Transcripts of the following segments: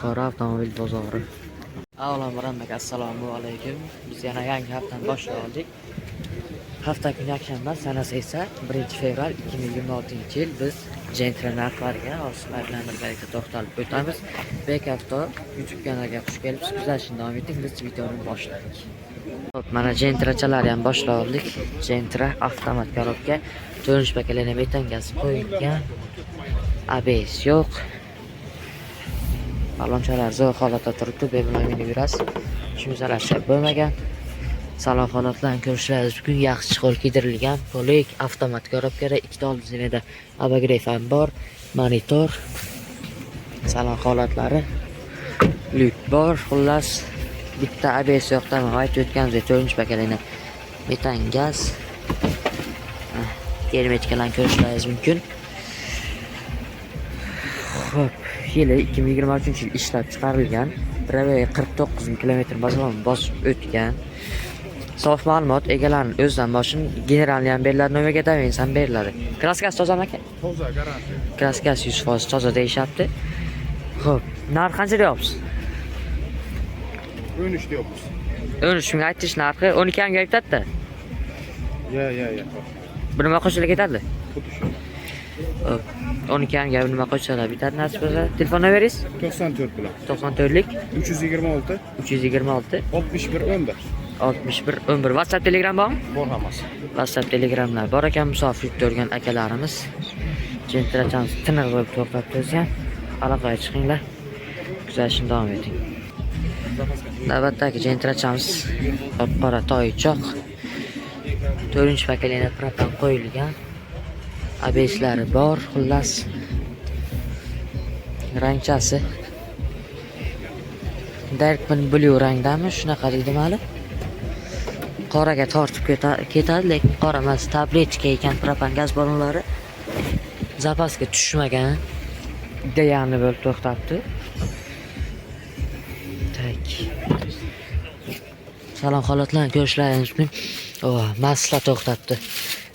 Buxoro avtomobil bozori. Avvalambor hammaga assalomu alaykum. Biz yana yangi haftani boshlab oldik. Hafta kuni yakshanba, sanasi esa 1 fevral 2026-yil. Biz Gentra narxlariga hozir bilan birgalikda to'xtalib o'tamiz. Bek Avto YouTube kanaliga xush kelibsiz. Kuzatishni davom eting. Biz videoni boshladik. Hop, mana Gentrachalar ham boshlab oldik. Gentra avtomat коробка, to'rtinchi поколение, metan gaz qo'yilgan. ABS yo'q. Ballonchalar zo'r holatda turibdi, bemalol minib yurasiz. Shimzalash bo'lmagan. Salon holatlarini ko'rishlaringiz mumkin. Yaxshi чехол kiydirilgan, полик, avtomat коробка da, ikkita old звено da обогрев ham bor, monitor, salon holatlari, lyuk bor, xullas bitta ABS yo'q, tamom, aytib o'tganimizdek to'rtinchi поколение, metan gaz. Герметика larni ko'rishlaringiz mumkin. Xo'p, yili 2023 yil ishlab chiqarilgan. Пробег 49 ming kilometr bosib o'tgan. Sof ma'lumot, egalarining o'zidan moshin, generalni ham beriladi, nomerga доверенность ham beriladi. Краска si tozami, aka? Toza, garantiya. Краска si 100% toza deyishyapti. Xo'p, narx qancha deyapsiz? 13 deyapmiz. 13 ming aytish narxi, 12 mingga bitadi. Ya. Bir nima qo'shilib ketadi. Xuddi shu. Xo'p, 12 mingga bir nima qo'shsalar bitadi nasib bo'lsa. Telefon nomeringiz? 94 bilan. 94lik 326 326 61 11. 61 11. WhatsApp, Telegram bormi? Bor hammasi. WhatsApp, Telegramlar bor ekan. Musofir ko'rgan akalarimiz, Gentrachamiz tiniq bo'lib to'xtab turgan. Aloqaga chiqinglar. Kuzatishni davom eting. Navbatdagi Gentrachamiz qop qora toychoq. To'rtinchi поколение, propan qo'yilgan. ABSlari bor, xullas. Rangchasi Dark blue rangdami, shunaqa deydi hali. Qoraga tortib ketadi, lekin qora emas, таблетка ekan. Propan gaz ballonlari запас ga tushmagan. Deyarli bo'lib to'xtabdi. Так. Salon holatlarini ko'rishlaringiz mumkin. Oh, масло to'xtabdi.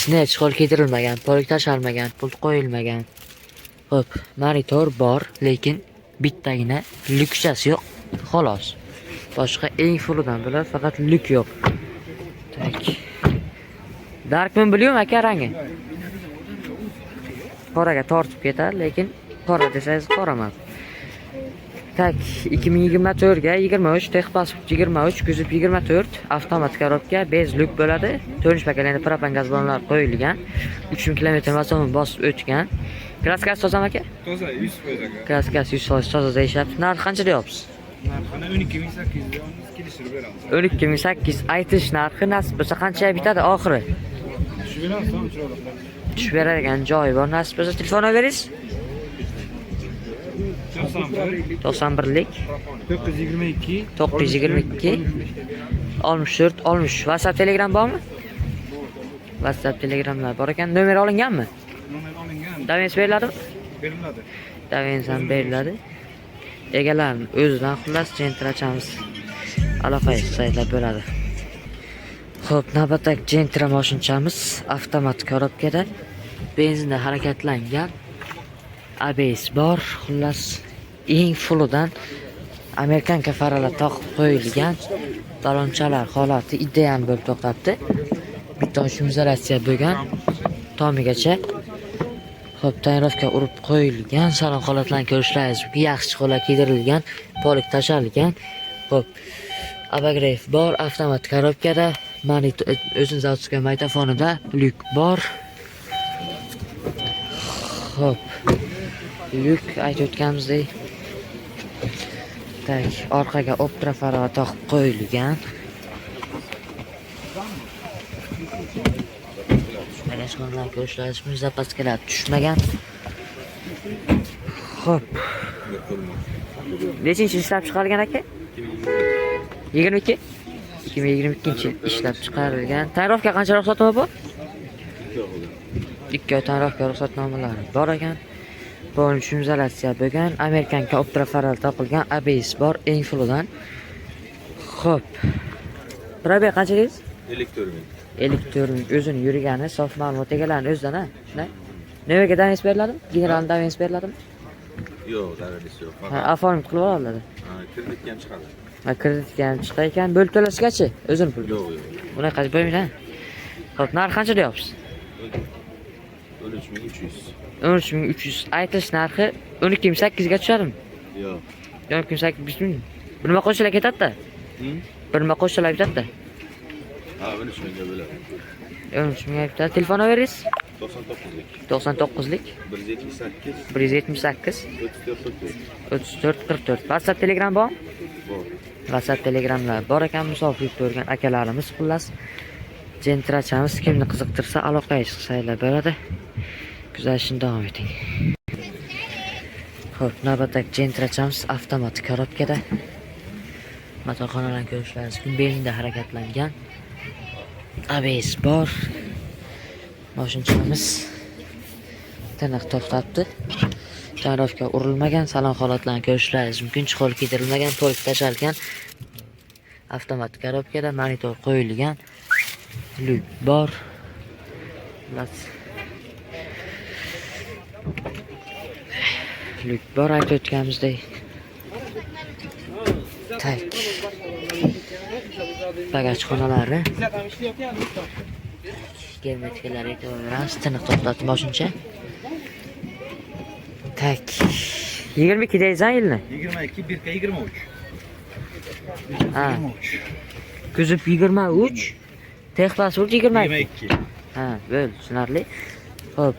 Snech чехол kiydirilmagan, полик tashalmagan, pult qo'yilmagan. Xo'p, monitor bor, lekin bittagina lyukchasi yo'q, xolos. Boshqa eng fulidan bo'ladi, faqat lyuk yo'q. Так. Dark Blue aka rangi. Qoraga tortib ketadi, lekin qora desangiz qora emas. Так, 2024 ga 23, техпаспорт 23, kuzov 24, avtomat коробка, без люк bo'ladi. To'rtinchi поколение, propan gaz ballonlari qo'yilgan. 3000 km masofa bosib o'tgan. Краска si tozami, aka? Toza, 100% aka. Краска si 100% toza deyishyapti. Narxi qancha deyapsiz? Narxini 12 800 deyapmiz, kelishtirib beramiz. 12 800 aytish narxi, nasib bo'lsa qanchaga bitadi oxiri? Tushib beramiz, tamom, chiroyli qilib. Tushib beradigan joyi bor nasib bo'lsa. Telefon nomeringiz? 91 91lik 922 922 64 60. WhatsApp, Telegram bormi? WhatsApp, Telegramlar bor ekan. Nomer olinganmi? Nomer olingan. Доверенность beriladimi? Beriladi. Доверенность ham beriladi. Egalarining o'zidan, xullas Gentrachamiz. Aloqa saytlar bo'ladi. Xo'p, navbatdagi Gentra moshinchamiz avtomat коробка da, benzinda harakatlangan. ABS bor, xullas eng fulidan, американка faralar toqib qo'yilgan. Ballonchalar holati ideal bo'lib to'xtabdi. Bitta шумоизоляция bo'lgan tomigacha. Xo'p, тонировка urib qo'yilgan, salon holatlarini ko'rishlaringiz mumkin. Yaxshi holat kiydirilgan, полик tashalgan. Xo'p, обогрев bor, avtomat коробка da, monitor, o'zini заводской magnitofonida, lyuk bor. Xo'p, lyuk aytib o'tganimizdek. Так, orqaga Optra fara toqib qo'yilgan. Tushmagan ko'rishlaringiz mumkin, запаска lar tushmagan. Xo'p. Nechinchi yil ishlab chiqarilgan, aka? 22? 2022 yil ishlab chiqarilgan. Тонировка qancha ruxsatnoma bor? 2 oy тонировка ruxsatnomalari bor ekan. Полный шумоизоляция bo'lgan, американка Optra faral topilgan, ABS bor, eng fulidan. Xo'p. Пробег qancha deysiz? 54 ming. 54 ming o'zini yurgani, sof ma'lumot, egalarini o'zidan, ha? Shunday? Nimaga доверенность beriladimi? General доверенность beriladimi? Yo'q, доверенность yo'q. Ha, оформить qilib oladi. Ha, kreditga ham chiqadi. Ha, kreditga ham chiqar ekan. Bo'lib to'lashgachi? O'zini puli. Yo'q, yo'q. Unaqa bo'lmaydi. Xo'p, narxi qancha deyapsiz? 13 300. 13 300. Aytilish narxi 12 800 ga tushadimi? Yo'q. 12 800 ming. Bir nima qo'shsalar ketadi-da. Bir nima qo'shsalar bitadi-da. Ha, 13 mingga bo'ladi. 13 mingga bitadi. Telefon nomeringiz? 99lik. 99lik 178 178 34 44. 34 44. WhatsApp, Telegram bormi? Bor. WhatsApp, Telegramlar bor ekan musofir ko'rgan akalarimiz xullas. Gentrachamiz kimni qiziqtirsa aloqaga chiqsanglar bo'ladi. Kuzatishni davom eting. Xo'p, navbatdagi Gentrachamiz avtomat коробка da. Motorxonalarni ko'rishlaringiz mumkin. Belinde harakatlangan. ABS bor. Moshinchamiz tiniq to'xtabdi. Tonirovka urilmagan, salon holatlarini ko'rishlaringiz mumkin. Чехол kiydirilmagan, полик tashalgan. Avtomat коробка da monitor qo'yilgan. Lyuk bor. Xullas. Lyuk bor aytib o'tganimizdek. Так. Bagaj xonalari. Germetikalarga e'tibor beramiz. Tiniq to'xtatib moshincha. Так. 22 deysan yilni? 22, 1 23. Ha. 23. Kuzov 23, texpasport 22. 22. Ha, bo'ldi, tushunarli. Xo'p,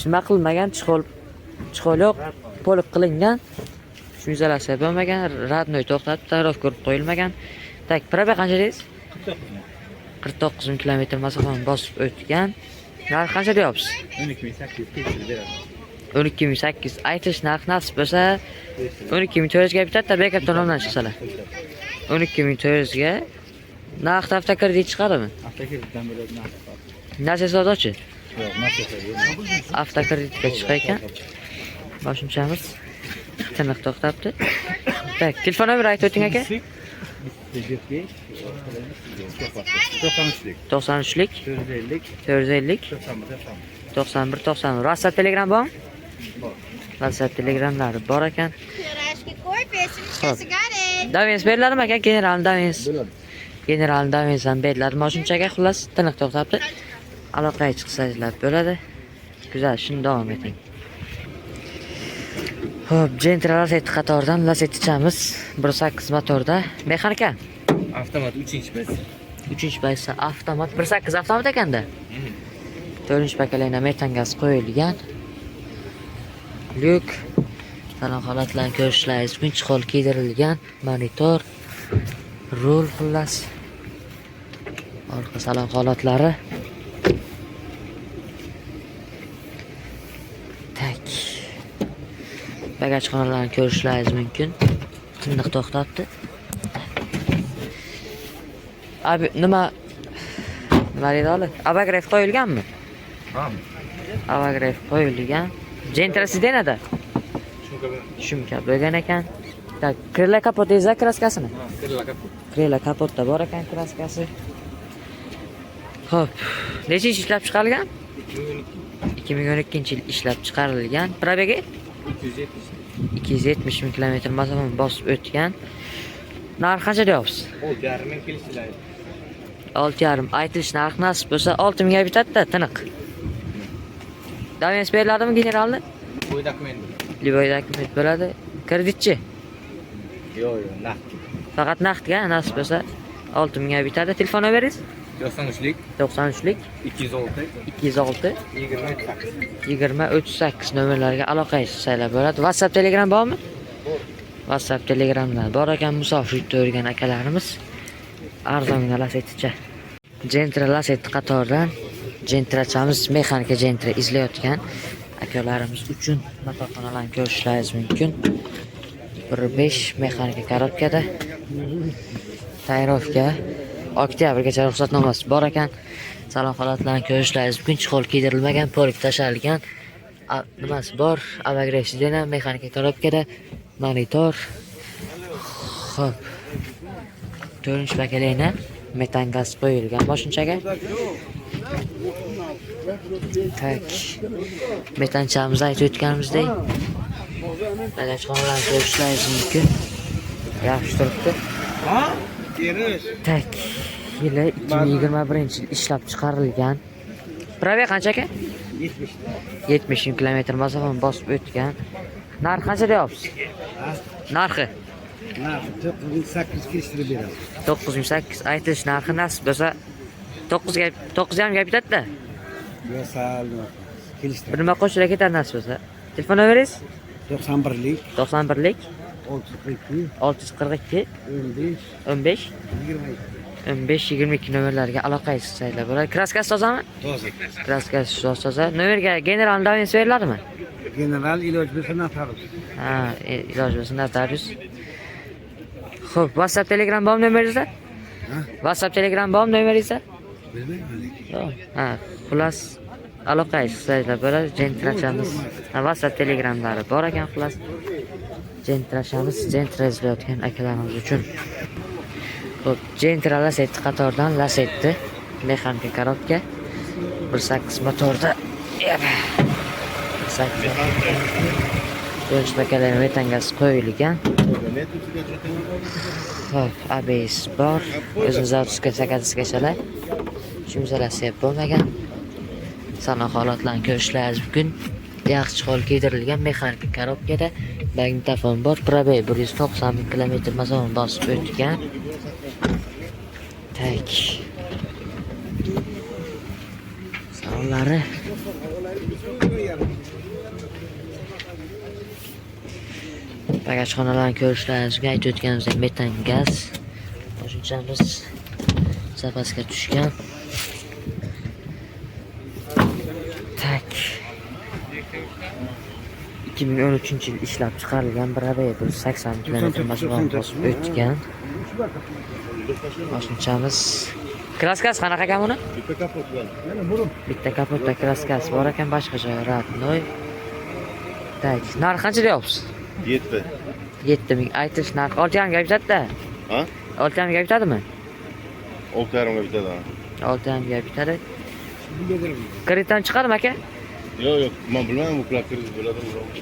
nima qilmagan, чехол yo'q, полик qilingan. Shumizalatsiya bo'lmagan, родной to'xtatib, tonirovka urib qo'yilmagan. Так, пробег qancha deysiz? 49 ming kilometr masofani bosib o'tgan. Narxi qancha deyapsiz? 12 800 kelishtirib beradi. 12 800 aytish narx, nasib bo'lsa 12 400 ga bitadi, bekor to'lovdan chiqsalar. 12 400 ga naqd avtokredit chiqadimi? Avtokreditdan bo'ladi narx. Nasiya savdochi? Yo'q, nasiya yo'q. Avtokreditga chiqar ekan. Boshimchamiz tiniq to'xtabdi. Так, telefon nomeri aytib o'ting aka. 93lik 93lik 450 450 91 91. 91 91. WhatsApp, Telegram bormi? Bor. WhatsApp, Telegramlari bor ekan. Пирожки, кофе, Xo'p. Davens beriladimi aka? General Davens. Bo'ladi. General Davens ham beriladi moshinchaga. Xullas, tiniq to'xtabdi. Aloqaga chiqsangizlar bo'ladi. Kuzatishni davom eting. Xo'p, Gentra Lacetti qatoridan Lacettichamiz 1.8 motorda. Mexanika. Avtomat 3 pozitsiya. 3 pozitsiya avtomat 1.8 avtomat ekanda. 4 поколение metan gaz qo'yilgan. Lyuk, salon holatlarini ko'rishlaringiz mumkin. Чехол kiydirilgan, monitor, rul xullas. Orqa salon holatlari. Так. Bagaj xonalarini ko'rishlaringiz mumkin. Tiniq to'xtatdi. Abi nima nima deydi holi? Обогрев qo'yilganmi? Ha. Обогрев qo'yilgan. Gentra sidenada. Шумка bo'lgan ekan. Так, крыло kapot deysiz краска sini? Ha, крыло kapot. Крыло kapotda bor ekan краска si. Xo'p, nechinchi ishlab chiqarilgan? 2012. 2012 yil ishlab chiqarilgan. Пробег i 270. 270 ming kilometr masofani bosib o'tgan. Narxi qancha deyapsiz? 6,5 ming kelishiladi. 6,5 aytilish narx, nasib bo'lsa 6 mingga bitadi-da, tiniq. Davens beriladimi generalni? Bo'y dokument. Любой dokument bo'ladi. Kreditchi? Yo'q, yo'q, naqd. Faqat naqdga nasib bo'lsa 6 mingga bitadi. Telefon nomeringiz? 93lik 93lik 206 206 28. 20 38 nomerlarga aloqaga chiqsanglar bo'ladi. WhatsApp, Telegram bormi? WhatsApp, Telegramlar bor ekan musofir yurgan akalarimiz. Arzongina Lacetticha. Gentra Lacetti qatoridan Gentrachamiz mexanika Gentra izlayotgan akalarimiz uchun motorxonalarni ko'rishlaringiz mumkin. 1.5 mexanika коробка da. Tonirovka oktyabrgacha ruxsatnomasi bor ekan. Salon holatlarini ko'rishlaringiz mumkin. Чехол kiydirilmagan, полик tashalgan. Nimasi bor? Обогрев сиденья, mexanika коробка da, monitor. Xo'p. 4 поколение metan gaz qo'yilgan moshinchaga. Так. Metanchamizni aytib o'tganimizdek Bagajxonalarni ko'rishlaringiz mumkin. Yaxshi turibdi. Так, yili 2021-yil ishlab chiqarilgan. Пробег qancha aka? 70. 70 ming kilometr masofani bosib o'tgan. Narxi qancha deyapsiz? Narxi? Narxi 9800, kelishtirib beramiz. 9800 aytilish narxi, nasib bo'lsa 9 ga, 9,5 ga bitadi-da. Yo, sal nima Bir kelishtirib. nima qo'shila ketadi nasib bo'lsa. Telefon nomeringiz? 91lik 91lik 642 642 15 15 22. 15 22 nomerlarga aloqa qilsanglar bo'ladi. Краска si tozami? Toza. Краска si toza. Nomerga general доверенность beriladimi? General, iloji bo'lsa notarius. Ha, iloji bo'lsa notarius. Xo'p, WhatsApp, Telegram bormi nomeringizda? Ha? WhatsApp, Telegram bormi nomeringizda? Bilmayman lekin. Yo'q. Ha, xullas, aloqa qilsanglar bo'ladi. Gentrachamiz. Ha, WhatsApp, Telegramlari bor ekan xullas. Gentrachamiz, Gentra izlayotgan akalarimiz uchun. Xo'p, Gentra Lasetti qatoridan Lasetti. Механика, коробка. 1.8 motorda. Yaba. 1.8. Yo'lish bakalari metangasi qo'yilgan. Xo'p, ABS bor. O'zini заводской sakkiz. Shumzalasi bo'lmagan. Salon holatlarini ko'rishlaringiz mumkin. Yaxshi чехол kiydirilgan, механика, коробка da magnitofon bor. Пробег 190 ming kilometr masofani bosib o'tgan. Так. Salonlari. Bagajxonalarni ko'rishlaringizga aytib o'tganimizdek metan gaz. Qo'shimchamiz запас ga tushgan. Так. 2013 yil ishlab chiqarilgan, пробег 180 kilometr masofani bosib o'tgan. Qo'shimchamiz. Краска si qanaqa ekan buni? Bitta kapot bor. Bitta kapotda краска si bor ekan, boshqa joyi родной. Так, narxi qancha deyapsiz? 7. 7 ming aytilish narxi. 6,5 ga bitadi-da. Ha? 6,5 ga bitadimi? 6,5 ga bitadi. 6,5 ga bitadi. Kreditdan chiqadimi aka? Yo'q, yo'q, men bilmayman, bu pul kredit bo'ladimi, yo'qmi.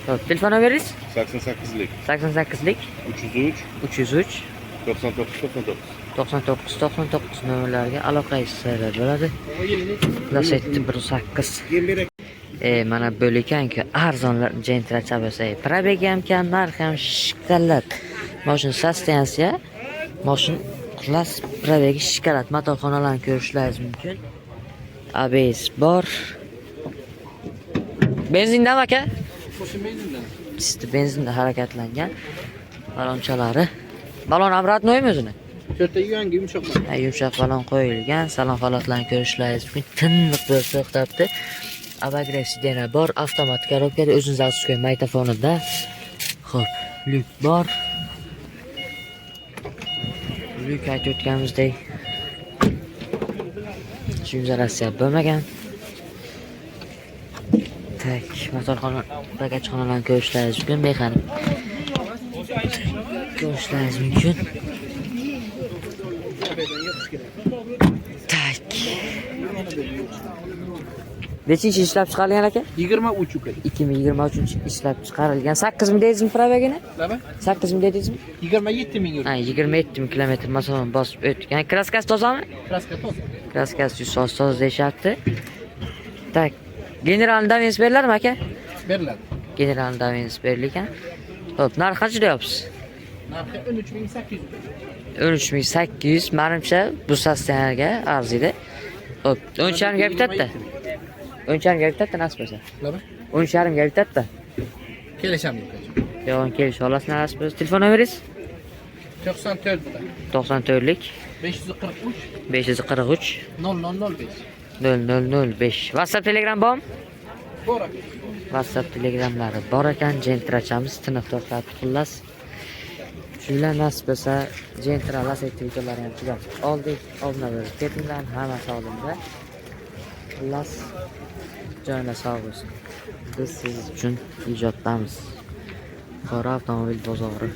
Xo'p, telefon nomeringiz? 88lik 88lik 303 303 99 99. 99 99 nomerlarga aloqa qilsanglar bo'ladi. Lasetti 1.8. Mana bo'lekanku arzonlar Gentra chabasa. Пробег i ham kam, narxi ham shiktallat. Mashina состояние, mashina xullas пробег i шоколад. Motorxonalarni ko'rishlaringiz mumkin. ABS bor. Benzindami aka? Чисто benzinda harakatlangan. Balonchalari. Balon ham родной mi o'zini? To'rtta yangi yumshoq. Ha, yumshoq balon qo'yilgan. Salon holatlarini ko'rishlaringiz mumkin. Tiniq bo'lib to'xtabdi. Обогрев сиденья bor, avtomat коробка da, o'zini заводской magnitofonida. Xo'p, lyuk bor. Lyuk aytib o'tganimizdek shumzalasi bo'lmagan. Так, motorxona, bagajxonalarni ko'rishlaringiz mumkin, mexanik ko'rishlaringiz mumkin. Так. Nechinchi ishlab chiqarilgan aka? 23 uka. 2023 ishlab chiqarilgan. 8 ming dedingizmi пробег ini? Nima? 8 ming dedingizmi? 27 ming yurdi. Ha, 27 ming kilometr masofani bosib o'tgan. Краска si tozami? Краска toza. Краска si yuz toza deyishyapti. Так, general доверенность beriladimi aka? Beriladi. General доверенность berilgan. Xo'p, narxi qancha deyapsiz? Narxi 13 800. 13 800, manimcha bu состояние ga arziydi. Xo'p, 13,5 ga bitadi-da. 13,5 ga bitadi nasib bo'lsa. Nima? 13,5 ga bitadi-da. Kelishamiz uka. Yo'q, kelisha olasiz nasib bo'lsa. Telefon nomeringiz? 94 94lik 543 543 0005. 0005. WhatsApp, Telegram bormi? Bor aka. WhatsApp, Telegramlari bor ekan. Gentrachamiz tiniq to'xtatib xullas. Shu bilan nasib bo'lsa Gentra, Lasetti videolari ham tugatib oldik. Oldindan berib ketinglar, hammasi oldinda. Xullas, joylar sog' bo'lsin. Biz siz uchun ijoddamiz. Buxoro avtomobil bozori.